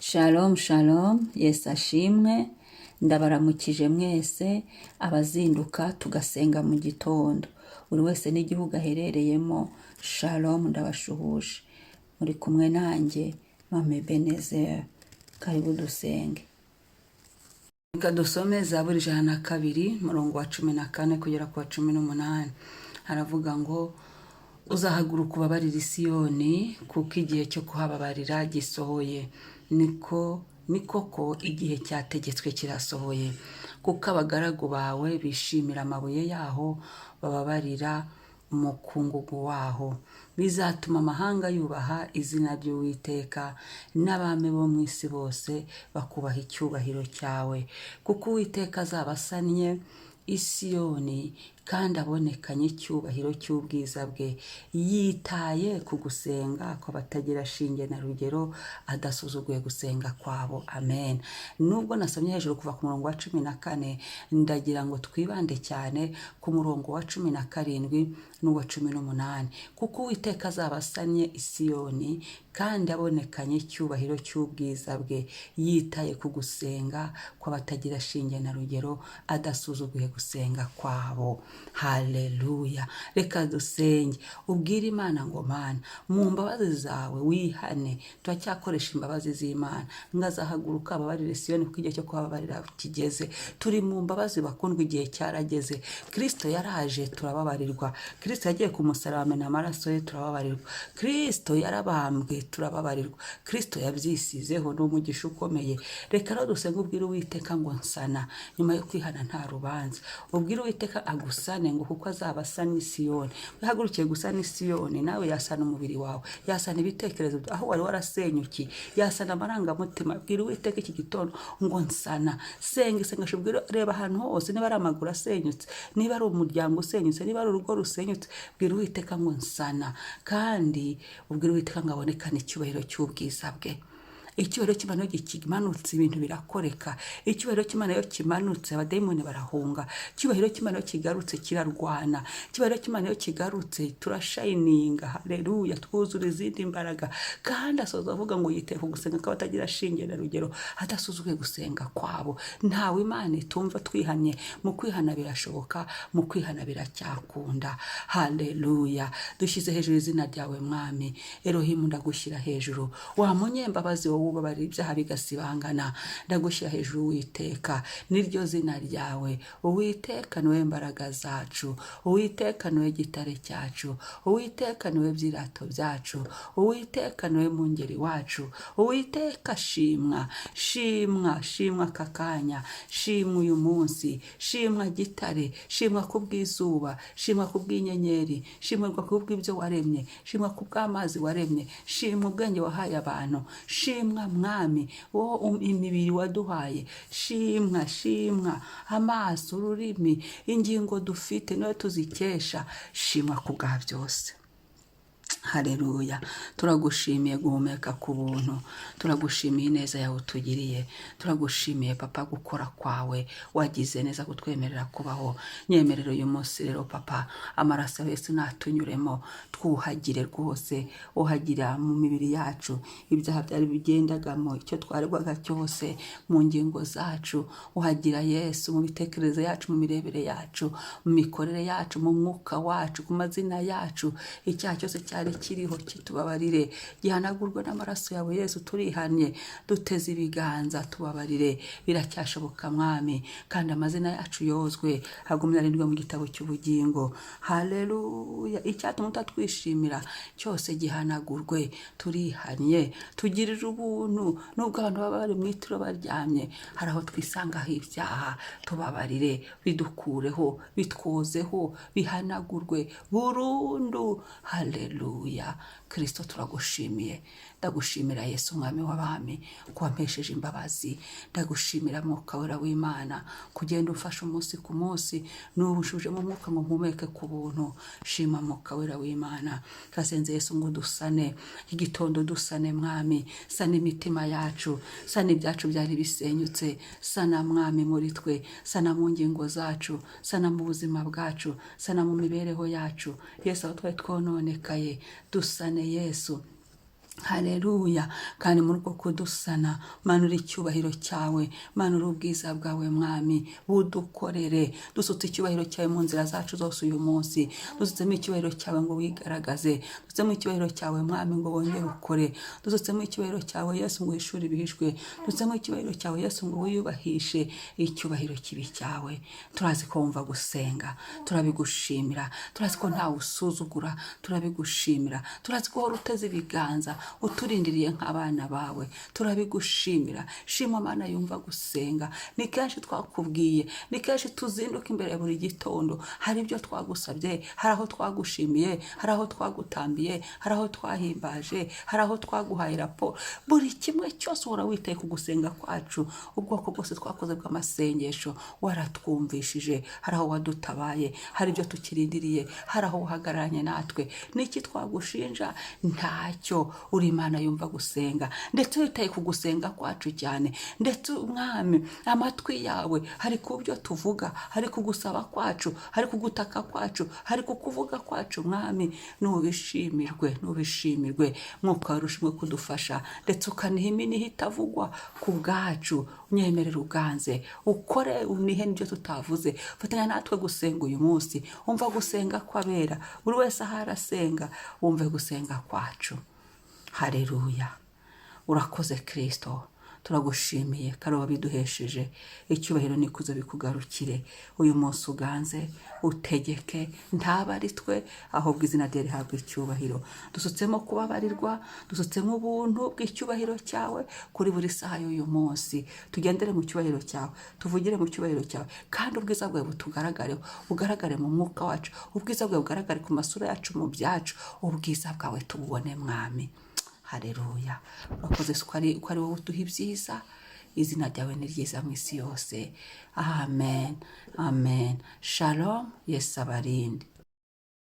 Shalom shalom, Yesu ashimwe, ndabaramukije mwese abazinduka tugasenga mu gitondo. Buri wese n'igihugu aherereyemo, shalom ndabashuhuje. Muri kumwe nanjye, Mama Ebenezer. Karibu dusenge. Reka dusome Zaburi 102, murongo wa 14 kugera ku wa 18. Haravuga ngo: "Uzahaguruka ubabarire Isiyoni, kuko igihe cyo kuhababarira gisohoye. Niko ni koko, igihe cyategetswe kirasohoye, kuko abagaragu bawe bishimira amabuye yaho, bababarira umukungugu waho. Bizatuma amahanga yubaha izina ry'Uwiteka, n'abami bo mu isi bose bakubaha icyubahiro cyawe. Kuko Uwiteka azaba asannye Isiyoni kandi abonekanye icyubahiro cy'ubwiza bwe, yitaye ku gusenga kw'abatagira shinge na rugero, adasuzuguye gusenga kwabo." Amen. Nubwo nasomye hejuru kuva ku murongo wa 14, ndagira ngo twibande cyane ku murongo wa 17 n'uwa 18. Kuko Uwiteka azaba asannye Isiyoni kandi abonekanye icyubahiro cy'ubwiza bwe, yitaye ku gusenga kw'abatagira shinge na rugero, adasuzuguye gusenga kwabo. Haleluya. Reka dusenge. Ubwire Imana ngo: "Mana, mu mbabazi zawe wihane." Turacyakoresha imbabazi z'Imana ngo azahaguruka ababarire Siyoni, kuko igihe cyo kubabarira kigeze. Turi mu mbabazi, bakundwa. Igihe cyarageze. Kirisito yaraje, turababarirwa. Kirisito yagiye ku musaraba, amena amaraso ye, turababarirwa. Kirisito yarabambwe, turababarirwa. Kirisito yabyisizeho, ni umugisha ukomeye. Reka rero dusenge. Ubwire Uwiteka ngo: "Nsana." Nyuma yo kwihana nta rubanza. Ubwire Uwiteka agusane, ngo kuko azaba asa n'Isiyoni. Wihagurukiye gusana Isiyoni, nawe yasana umubiri wawe, yasana ibitekerezo byawe aho wari warasenyukiye, yasana amarangamutima. Bwira Uwiteka iki gitondo ngo: "Nsana." Senga isengesho, ubwire, reba ahantu hose, niba ari amaguru asenyutse, niba ari umuryango usenyutse, niba ari urugo rusenyutse, bwira Uwiteka ngo: "Nsana." Kandi ubwire Uwiteka ngo abonekane icyubahiro cy'ubwiza bwe. Icyubahiro cy'Imana iyo kimanutse, ibintu birakoreka. Icyubahiro cy'Imana iyo kimanutse, abadayimoni barahunga. Icyubahiro cy'Imana iyo kigarutse, kirarwana. Icyubahiro cy'Imana iyo kigarutse, turashininga. Haleluya, twuzura izindi mbaraga. Kandi asoza avuga ngo yiteye ku gusenga kw'abatagira shinge na rugero, adasuzuguye gusenga kwabo. Ntawe Imana itumva twihannye. Mu kwihana birashoboka, mu kwihana biracyakunda. Haleluya. Dushyize hejuru izina ryawe, Mwami Erohimu. Ndagushyira hejuru, wa munyembabazi, wowe ubabarira ibyaha bigasibangana. Ndagushyira hejuru, Uwiteka, niryo zina ryawe. Uwiteka niwe mbaraga zacu, Uwiteka niwe gitare cyacu, Uwiteka niwe byirato byacu, Uwiteka niwe mungeri wacu. Uwiteka, shimwa, shimwa, shimwa aka kanya, shimwa uyu munsi, shimwa gitare, shimwa kubw'izuba, shimwa kubw'inyenyeri, shimwa kubw'ibyo waremye, shimwa kubw'amazi waremye, shimwa ubwenge wahaye abantu, shimwa Mwami, wowe imibiri waduhaye, shimwa, shimwa amaso, ururimi, ingingo dufite niwe tuzikesha. Shimwa ku bwa byose. Hareruya. Turagushimiye guhumeka ku buntu, turagushimiye ineza yawe utugiriye, turagushimiye Papa gukora kwawe. Wagize neza kutwemerera kubaho. Nyemerera uyu munsi rero Papa, amaraso ya Yesu natunyuremo, twuhagire rwose, uhagira mu mibiri yacu ibyaha byari bigendagamo, icyo twaregwaga cyose mu ngingo zacu. Uhagira Yesu mu bitekerezo yacu, mu mirebere yacu, mu mikorere yacu, mu mwuka wacu, ku mazina yacu. Icyaha cyose cyari kiriho kitubabarire, gihanagurwe n'amaraso yawe Yesu. Turihannye, duteze ibiganza, tubabarire. Biracyashoboka Mwami, kandi amazina yacu yozwe, agumye arindwe mu gitabo cy'ubugingo. Haleluya. Icyatuma utatwishimira cyose gihanagurwe. Turihannye, tugirire ubuntu. Nubwo abantu baba bari mu ituro baryamye, hari aho twisangaho ibyaha. Tubabarire, bidukureho, bitwozeho, bihanagurwe burundu. Haleluya. Kirisito, turagushimiye. Ndagushimira Yesu, Umwami w'abami, ko wampesheje imbabazi. Ndagushimira Mwuka Wera w'Imana, kugenda umfasha umunsi ku munsi. N'ubu nshujemo umwuka ngo mpumeke ku buntu. Shima Mwuka Wera w'Imana. Turasenze Yesu ngo dusane igitondo, dusane Mwami, sana imitima yacu, sana ibyacu byari bisenyutse, sana Mwami muri twe, sana mu ngingo zacu, sana mu buzima bwacu, sana mu mibereho yacu. Yesu, aho twari twononekaye, dusane Yesu. Haleluya. Kandi muri uko kudusana, manura icyubahiro cyawe, manura ubwiza bwawe, Mwami, budukorere. Dusutse icyubahiro cyawe mu nzira zacu zose uyu munsi. Dusutsemo icyubahiro cyawe ngo wigaragaze. Dusutsemo icyubahiro cyawe, Mwami, ngo wongere ukore. Dusutsemo icyubahiro cyawe, Yesu, ngo uhishure ibihishwe. Dusutsemo icyubahiro cyawe, Yesu, ngo wiyubahishe. Icyubahiro kibi cyawe. Turazi ko wumva gusenga, turabigushimira. Turazi ko ntawe usuzugura, turabigushimira. Turazi ko uhora uteze ibiganza uturindiriye nk'abana bawe, turabigushimira. Shima Mana yumva gusenga. Ni kenshi twakubwiye, ni kenshi tuzinduka imbere ya buri gitondo, hari ibyo twagusabye, hari aho twagushimiye, hari aho twagutambiye, hari aho twahimbaje, hari aho twaguhaye raporo. Buri kimwe cyose uhora witaye ku gusenga kwacu. Ubwoko bwose twakoze bw'amasengesho waratwumvishije. Hari aho wadutabaye, hari ibyo tukirindiriye, hari aho uhagararanye natwe. Niki twagushinja? Ntacyo. Uri Imana yumva gusenga, ndetse witaye ku gusenga kwacu cyane. Ndetse Umwami, amatwi yawe hari ku byo tuvuga, hari ku gusaba kwacu, hari ku gutaka kwacu, hari ku kuvuga kwacu. Mwami, nubishimirwe, nubishimirwe. Mwuka warushimwe kudufasha, ndetse ukaniha iminiho itavugwa ku bwacu. Unyemerere uganze, ukore, unihe n'ibyo tutavuze. Fatanya natwe gusenga uyu munsi. Umva gusenga kw'abera, buri wese aho arasenga, wumve gusenga kwacu. Hareruya. Urakoze Kirisito, turagushimiye kandi wabiduhesheje. Icyubahiro n'ikuzo bikugarukire uyu munsi. Uganze, utegeke, ntaba ari twe, ahubwo izina rye rihabwa icyubahiro. Dusutsemo kubabarirwa, dusutsemo ubuntu bw'icyubahiro cyawe kuri buri saha y'uyu munsi. Tugendere mu cyubahiro cyawe, tuvugire mu cyubahiro cyawe, kandi ubwiza bwawe butugaragareho, bugaragare mu mwuka wacu, ubwiza bwawe bugaragare ku masura yacu, mu byacu, ubwiza bwawe tububone, Mwami. Hareruya. Urakoze ko ari wowe uduha ibyiza. Izina ryawe ni ryiza mu isi yose. Amen, amen. Shalom. Yesu abarinde.